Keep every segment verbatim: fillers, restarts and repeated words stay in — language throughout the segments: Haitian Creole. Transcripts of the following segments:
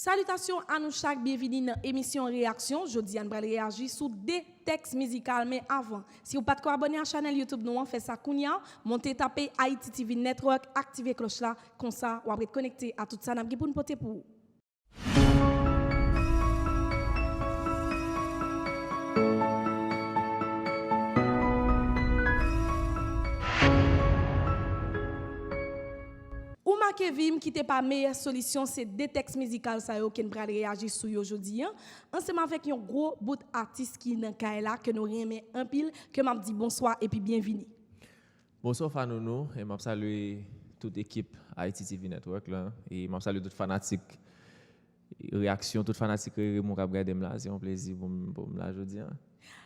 Salitasyon a nou chak, byenvini nan emisyon Reyaksyon. Jodi a, n pral reyaji sou de tèks mizikal, men avan, si w pa t ko abòne a chanèl YouTube nou an, fè sa kounye a, monte tape Haiti T V Network, aktive klòch la, konsa w ap ret konekte a tout sa n ap gen pou n pote pou ou. Ou make vi m, Kite pa meyè solisyon, se de tèks mizikal sa yo ke n pral reyaji sou yo jodi a, ansanm avèk yon gwo bout atis ki nan kay la, ke nou renmen anpil, ke m ap di bonswa epi byenvini. Bonswa Fanounou, e m ap salye tout ekip Haiti T V Network la, e m ap salye tout fanatik Reyaksyon, tout fanatik Rere Mon k ap gade m la, se yon plezi pou m, pou m la jodi a.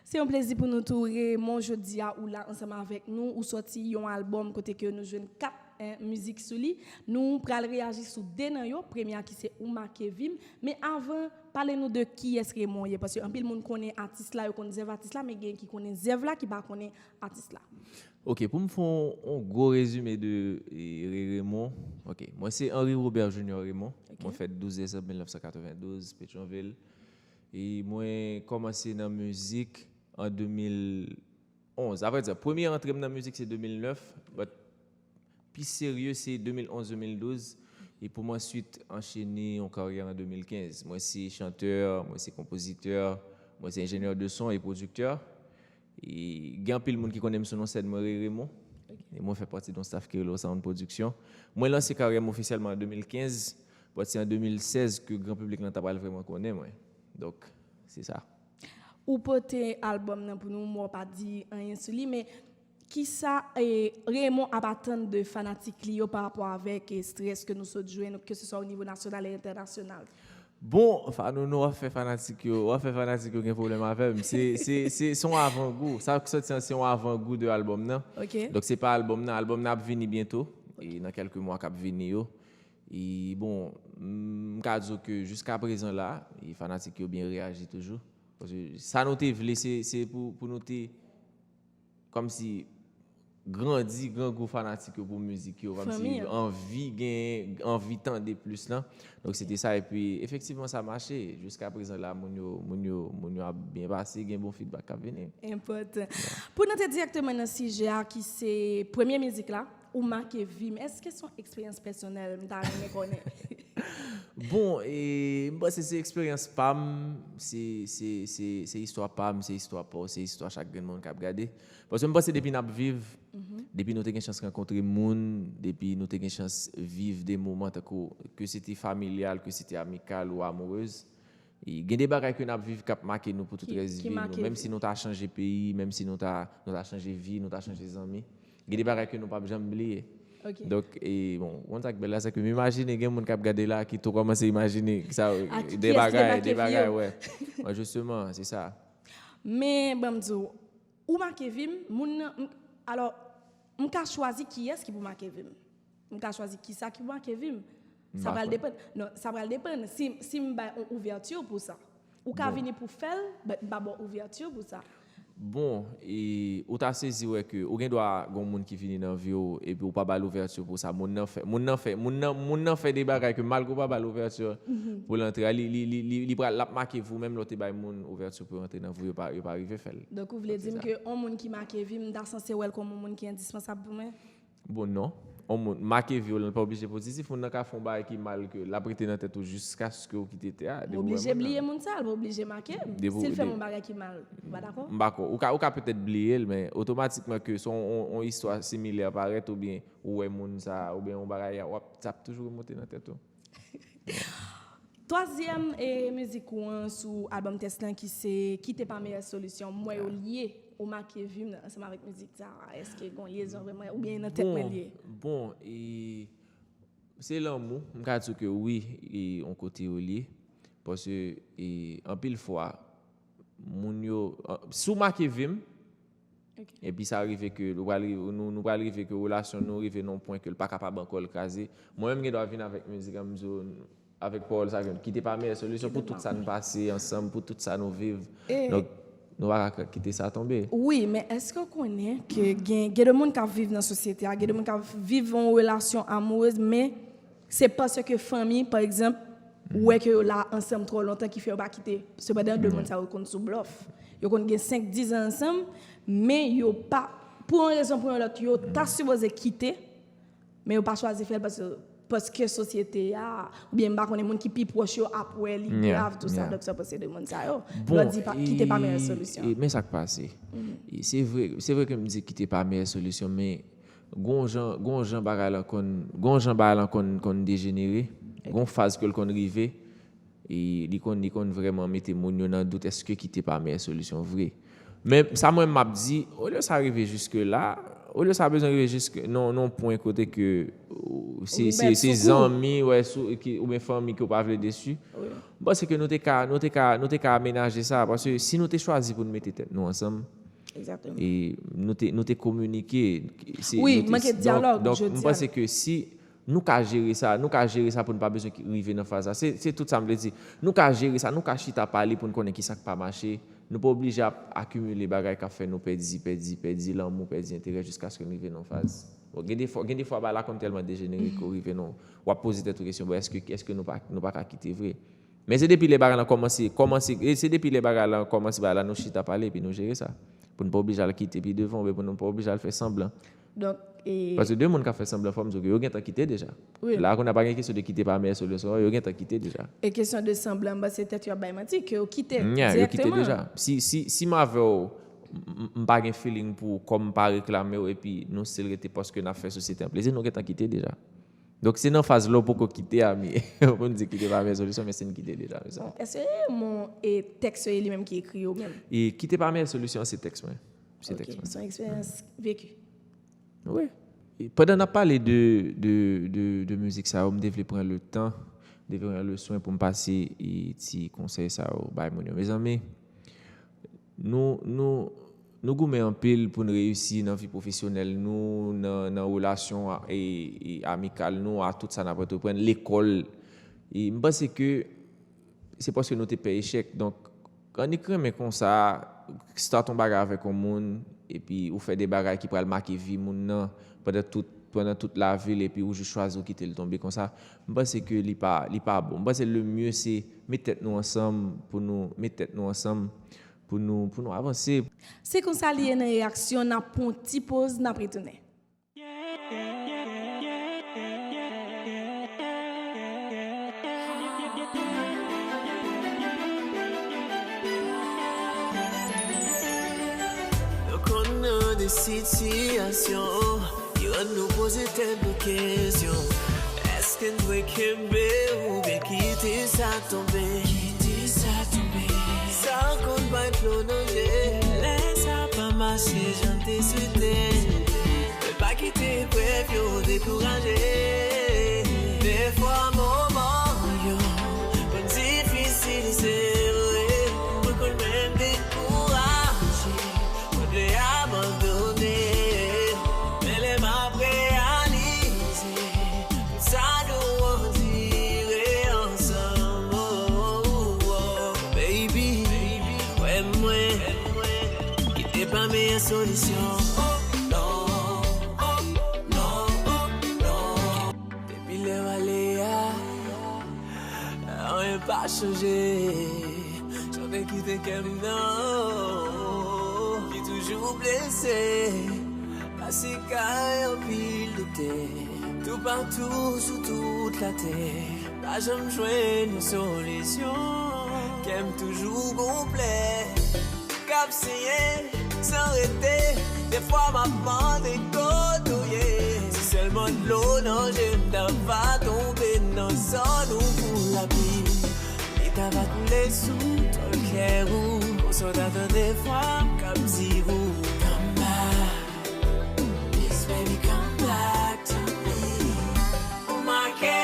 Se yon plezi pou nou tou, Rere Mon, jodi a ou la ansanm avèk nou, ou sòti yon albòm kote ke nou jwenn kat, en, mizik sou li. Nou pral reyaji sou de nan yo, premye a ki se Ou make vi m, men avan, pale nou de kiyès Rere Mon ye, paske anpil moun konnen atis la, yo konn zèv atis la, men gen ki konnen zèv la, ki pa konnen atis la. Ok, pou m fè yon, yon gwo rezime de, e, Rere Mon, ok, mwen se Henri Robert Junior Raymond. Ok. Mwen fèt douz desanm mil nèf san katrevendouz, Petyonvil. E mwen kòmanse nan mizik an de mil onz. Avrèdi, premye antre m nan mizik se de mil nèf, but pi serye se de mil onz, de mil douz. E pou m answit anchene yon karyè an de mil kenz. Mwen se chantè, mwen se konpozitè, mwen se enjenyè de son e pwodiktè. E gen anpil moun ki konnen m sou non sèn mwen Rere Mon. Ok. E mwen fè pati de yon staff ki rele Sound Production. Mwen lanse karyè m ofisyèlman an de mil kenz, but se an de mil sèz ke gran piblik lan ta pral vrèman konnen mwen. Donk, se sa. Ou pote albòm nan pou nou, mwen pa di anyen sou li, men kisa, e, Rere Mon ap atann de fanatik li yo pa rapò avèk, e, strès ke nou sot jwenn, ke se swa o nivo nasyonal e entènasyonal? Bon, Fanounou, w ap fè fanatik yo, w ap fè fanatik yo gen pwoblèm avè m. Se, se, se, se yon avangou. Sa k sòti an, se yon avangou de albòm nan. Ok. Donk, se pa albòm nan. Albòm nan ap vini byento, e nan kèlke mwa k ap vini yo. E, bon, m ka di w ke jiska prezan la, e fanatik yo byen reyaji toujou. Paske sa nou te vle, se, se pou, pou nou te kòmsi grandi grangou fanatik yo pou mizik yo, kòmsi anvi gen, anvi tande plis lan. Donk, se te sa, epi efektivman, sa mache. Jiska prezan la, moun yo, moun yo, moun yo ap byen pase, gen bon feedback k ap vini. Enpòtan. Pou n antre dirèkteman nan sijè a, ki se premye mizik la, Ou make vi m, èske se yon eksperyans pèsonèl? M ta renmen konnen. Bon, e, m panse se eksperyans pa m, se, se, se, se istwa pa m, se istwa pa w, se istwa chak grenn moun k ap gade. Paske m panse depi n ap viv, depi nou te gen chans rankontre moun, depi nou te gen chans viv de moman tankou ke se te familyal, ke se te amikal ou amourez, e gen de bagay ke n ap viv k ap make nou pou tout rès vi nou. Menm si nou ta chanje peyi, menm si nou ta, nou ta chanje vi, nou ta chanje zanmi, gen de bagay ke nou p ap janm bliye. Ok. Donk, e, bon, ou konn sa k bèl la, se ke m imajine gen moun k ap gade la ki tou kòmanse imajine sa, de bagay, de bagay, wè. Wè, jisteman, se sa. Men, ban m di w, ou make vi m, moun nan, m, alò, m ka chwazi kiyès ki pou make vi m. M ka chwazi kisa ki pou make vi m. Sa pral depann. Non, sa pral depann. Si, si m bay yon ouvèti pou sa. Ou ka vini pou fè l, but m pa ba w ouvèti pou sa. Bon, e, ou ta sezi wè ke ou gen dwa gen yon moun ki vini nan vi w, epi ou pa ba l ouvèti pou sa. Moun nan fè, moun nan fè, moun nan, moun nan fè de bagay ke malgre ou pa ba l ouvèti pou l antre a, li, li, li, li, li pral, l ap make vi w, menm lè w te bay moun ouvèti pou yo antre nan vi w, yo pa, yo pa rive fè l. Donk, ou vle di m ke yon moun ki make vi m, m ta sanse wè l kòm yon moun ki endispansab pou mwen? Bon, non. On moun, make vi w lan pa oblije pozitif. Moun nan ka fè yon bagay ki mal ke l ap rete nan tèt ou jiskaske w kite tè a. M oblije bliye moun sa, l pa oblije make m. Si l fè m yon bagay ki mal, ou pa dakò? M dakò. Ou ka, ou ka petèt bliye l, men otomatikman ke si yon, yon, yon istwa similè parèt oubyen ou wè moun sa, oubyen yon bagay, w ap, sa ap toujou remonte nan tèt ou. Twazyèm, e, mizik ou an sou albòm tès lan ki se Kite pa meyè solisyon. M wè yo lye, ou make vi m ansanm avèk mizik sa a. Èske gen yon lyezon vrèman oubyen nan tèt mwen l ye? Bon, bon, e, se lanmou. M ka di w ke wi, e, yon kote yo lye. Paske, e, anpil fwa, moun yo, an, si w make vi m, epi sa rive ke nou pral ri-, nou, nou pral rive ke relasyon nou rive nan yon pwen ke l pa kapab ankò, l kraze. Mwen menm gen dwa vin avèk mizik an, m di w, avèk pawòl sa ke nou kite pa meyè solisyon pou tout sa n pase ansanm, pou tout sa nou viv. Donk, nou pa ka kite sa tonbe. Wi, men èske w konnen ke gen, gen de moun k ap viv nan sosyete a, gen de moun k ap viv yon relasyon amourez, men se paske fanmi, pa egzanp, Ou wè ke yo la ansanm twò lontan ki fè yo pa kite. Sepandan, de moun sa yo konn sou blòf. Yo konn gen senk, diz an ansanm, men yo pa, pou yon rezon, pou yon lòt, yo ta sipoze kite, men yo pa chwazi fè l paske, paske sosyete a, oubyen m pa konnen, moun ki pi pwòch yo ap wè li grav, tou sa. Donk, sa panse de moun sa yo. Lè w di pa, kite pa meyè solisyon. E, men sa k pase. E, se vre, se vre ke m di kite pa meyè solisyon, men gon jan, gon jan bagay lan konn, gon jan bagay lan konn, konn dejenere, gon faz ke l konn rive, e li konn, li konn vrèman mete moun yo nan dout èske kite pa meyè solisyon vre. Men sa mwen m ap di, olye sa rive jiske la, olye sa bezwen rive jiske nan, nan pwen kote ke, ou, se, se, se zanmi, wè, sou, ki, oubyen fanmi ke w pa vle desi. M panse ke nou te ka, nou te ka, nou te ka amenaje sa, paske si nou te chwazi pou n mete tèt nou ansanm, e nou te, nou te kominike. Wi, manke dyalòg, donk, m panse ke si nou ka jere sa, nou ka jere sa pou n pa bezwen ki rive nan faz la. Se, se tout sa m vle di. Nou ka jere sa, nou ka chita pale pou n konnen kisa k pa mache. Nou pa oblije ap akimile bagay k ap fè nou pèdi, pèdi, pèdi lanmou, pèdi enterè jiskaske n rive nan faz. Bon, gen de fwa, gen de fwa bagay la konn tèlman dejenere ke w rive nan, w ap poze tèt ou kesyon, bon, èske, èske nou pa, nou pa ka kite vre? Men se depi lè bagay lan kòmanse, kòmanse, e se depi lè bagay lan kòmanse, bagay la nou chita pale epi nou jere sa. Pou n pa oblije al kite pi devan, oubyen pou nou pa oblije al fè sanblan. Donk, e paske de moun k ap fè sanblan, fò m di w ke yo gentan kite deja. La, kounye a pa gen kesyon de kite pa meyè solisyon, yo gentan kite deja. E kesyon de sanblan, m panse tèt yo ap bay manti, ke yo kite direkteman. Yo kite deja. Si, si, si m avè w, m, m, m pa gen feeling pou w, kòm m pa reklame w, epi nou still rete paske n ap fè sosyete an plezi, nou gentan kite deja. Donk, se nan faz la w poko kite a, mi, pou n di kite pa meyè solisyon, men si n kite deja, men sa. Èske mo e tèks yo e li menm ki ekri yo menm? E kite pa meyè solisyon an, se tèks mwen. Se tèks mwen. Ok, se yon eksperyans veki. Wi. E pandan n ap pale de, de, de, de mizik sa yo, m te vle pran le tan, m te vle pran le swen pou m pase e ti konsèy sa yo bay moun yo. Mezanmi, nou, nou, nou goumen anpil pou n reyisi nan vi pwofesyonèl nou, nan, nan relasyon a, e, e amikal nou, a tout sa n ap antreprann, lekòl. E m panse ke se paske nou te pè echèk. Donk, annik renmen konsa, start yon bagay avèk yon moun, epi ou fè de bagay ki pral make vi moun nan pandan tout, pandan tout lavi l, epi ou jis chwazi ou kite l tonbe konsa. M panse ke li pa, li pa bon. M panse le mieux se met tèt nou ansanm pou nou, met tèt nou ansanm pou nou, pou nou avanse. Se konsa li ye nan reyaksyon, n ap pran yon ti poz, n ap retounen. Nou konn nan de sitiyasyon ki rann nou poze tèt nou kesyon. Èske n dwe kenbe oubyen kite sa tonbe? Kite sa tonbe. Sa konn bay dlo nan je. Lè sa pa mache jan te swete. Men pa kite prèv yo dekouraje. Defwa moman yo konn difisil, se vre. Mwen konn menm dekouraje. Mwen vle abandone. Men lè m ap reyalize sa nou andire ansanm, oh, oh, oh. Baby, kwè mwen, kite pa meyè solisyon. Oh, non, oh, non, oh, non. Depi lè w ale a, anyen pa chanje. Jan w te kite kè m nan, ki toujou blese. Pase kay anpil doktè, toupatou sou tout latè, pa janm jwenn yon solisyon. Kè m toujou gon plè k ap senyen san rete. Defwa m ap mande kote w ye. Si sèlman dlo nan je m ta va tonbe nan zòn ou pou lapli. Li ta va koule sou tòl kè ou. Konsa w ta tande vwa m k ap di ou, come back. Please, baby, come back to me. Ou make,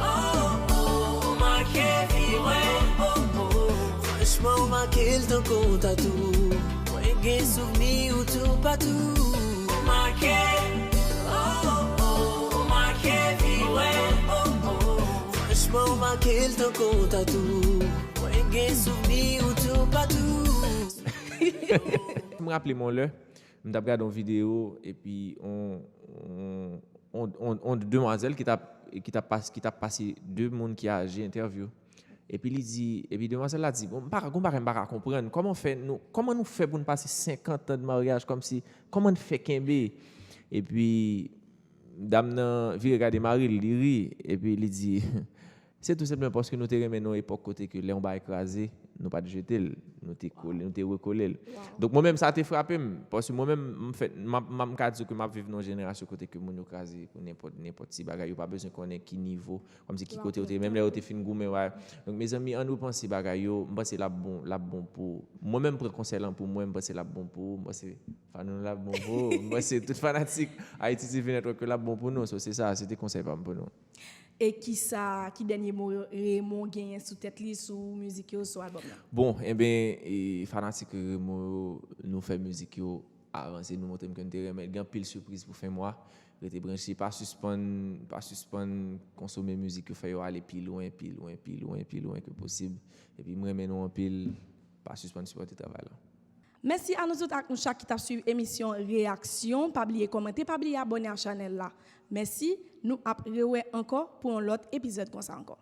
oh, oh, ou make vi mwen, oh, oh. Franchman, ou make l tankou yon tatou. Mwen gen souvni ou toupatou. Ou make, oh, oh, ou make vi mwen, oh, oh. Franchman, ou make l tankou yon tatou. Mwen gen souvni ou toupatou. M raple m yon lè, m t ap gade yon videyo, epi yon, yon, yon, yon, yon demwazèl ki t ap e ki t ap pase, ki t ap pase de moun ki aje entèvyou. Epi li di, epi demwazèl la di, bon, m pa ka, gon bagay m pa ka konprann. Kòman fè nou, kòman nou fè pou n pase senkant an de maryaj kòmsi, kòman n fè kenbe? Epi dam nan vire gade mari l, li ri, epi li di, se tou senpleman paske nou te renmen nan yon epòk kote ke lè yon bagay kraze, nou pa t jete l, nou te kole, nou te rekole l. Donk mwen menm sa te frape m, paske mwen menm m fèt, m ap, m ap, m ka di w ke m ap viv nan yon jenerasyon kote ke moun yo kraze pou nenpòt, nenpòt ti bagay, yo pa bezwen konnen ki nivo, kòmsi ki kote yo te ye, menm lè yo te fin goumen, wè. Donk mezanmi, ann repanse bagay yo, m panse l ap bon, l ap bon pou, mwen menm m pran konsèy lan pou mwen, m panse l ap bon pou ou, m panse Fanon l ap bon pou ou, m panse tout fanatik Haiti T V Network yo l ap bon pou nou, so se sa, se te konsèy pa m pou nou. E kisa, ki dènye mo Raymond genyen sou tèt li, sou mizik yo, sou albòm nan? Bon, enben, e, fanatik Raymond yo, nou fè mizik yo avanse, nou montre m ke n te renmen. Gen anpil sipriz pou fen mwa. Rete branche, pa sispann, pa sispann konsome mizik yo, fè yo ale pi lwen, pi lwen, pi lwen, pi lwen ke posib. Epi m renmen nou anpil, pa sispann sipòte travay la. Mèsi a nou tout ak nou chak ki t ap swiv emisyon Reyaksyon. Pa bliye kòmante, pa bliye abòne a chanèl la. Mèsi, nou ap rewè ankò pou yon lòt epizòd konsa ankò.